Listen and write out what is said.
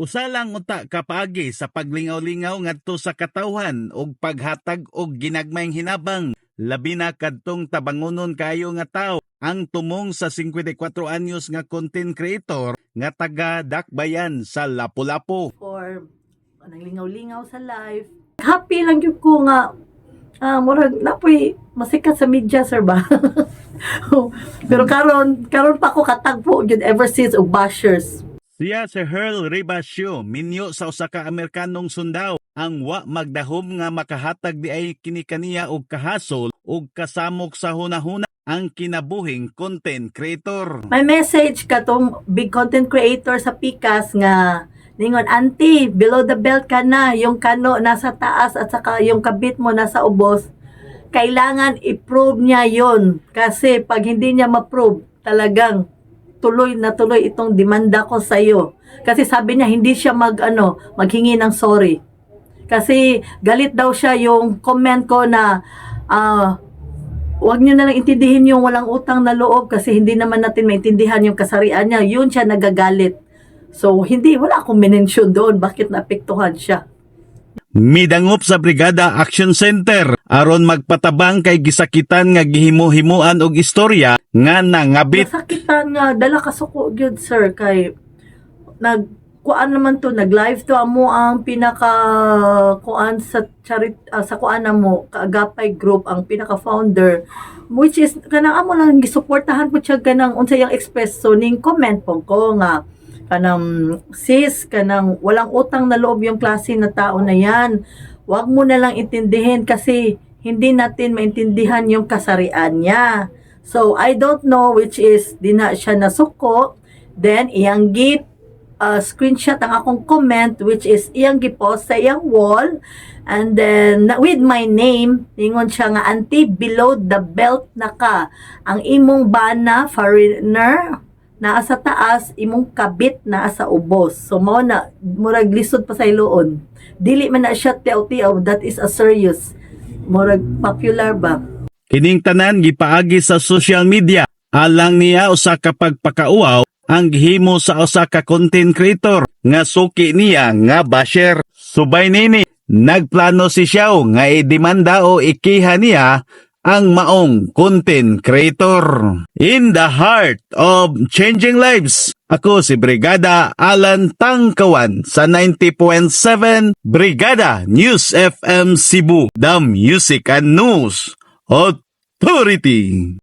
Usa lang unta ka paagi sa paglingaw-lingaw ngadto sa katawhan ug paghatag og ginagmayng hinabang, labi na kadtong tabangonon kayo nga tawo, ang tumong sa 54 anyos nga content creator nga taga Dakbayan sa Lapu-Lapu. Or anang lingaw-lingaw sa life. Happy lang gyud ko nga murag napoy masikat sa media, sir, ba. Pero karon karon pa ko katagpo gyud ever since og bashers. Siya si Herl Ribasio, minyo sa usa ka Amerikanong sundao, ang wa magdahom nga makahatag di ay kini kaniya og kahasol ug kasamok sa hunahuna ang kinabuhing content creator. May message katong big content creator sa Pikas nga ningon, "Auntie, below the belt ka na, yung kano nasa taas at saka yung kabit mo nasa ubos." Kailangan i-prove niya yon kasi pag hindi niya ma-prove, talagang tuloy na tuloy itong demanda ko sa iyo. Kasi sabi niya hindi siya mag ano, maghingi ng sorry. Kasi galit daw siya yung comment ko na wag niyo na lang intindihin yung walang utang na loob kasi hindi naman natin maintindihan yung kasarian niya. Yun siya nagagalit. So, hindi, wala akong minention doon. Bakit naapektuhan siya? Midangop sa Brigada Action Center aron magpatabang kay gisakitan nga gihimo-himuan og istorya nga nangabit. Nasakitan nga, dala kasuko gyud, sir, kay nag kuan naman to, nag-live to amo ang pinaka kuan sa charit sa kuan na mo Kaagapay Group, ang pinaka founder, which is kanang amo lang gisuportahan po siya kanang unsa iyang express. So ning comment po ko nga kanang, "Sis, kanang walang utang na loob yung klase na tao na yan. Wag mo na lang intindihin kasi hindi natin maintindihan yung kasarian niya." So I don't know, which is di na siya nasuko. Then iyang gi screenshot ang akong comment, which is iyang gipost sa iyang wall, and then with my name. Ingon siya nga, "Auntie, below the belt na ka. Ang imong bana foreigner naa sa taas, imong kabit naa sa ubos." So mao na, murag lisod pa sa iloon. Dili man na siya tiaw-tiaw, that is a serious murag popular ba. Kining tanan gipaagi sa social media. Alang niya, usa ka pagpakauaw ang gihimo sa usa ka content creator nga suki niya nga basher. Subay nini, nagplano si Xiao nga idemanda o ikiha niya ang maong content creator. In the heart of changing lives, ako si Brigada Alan Tangkawan sa 90.7 Brigada News FM Cebu, the Music and News Authority.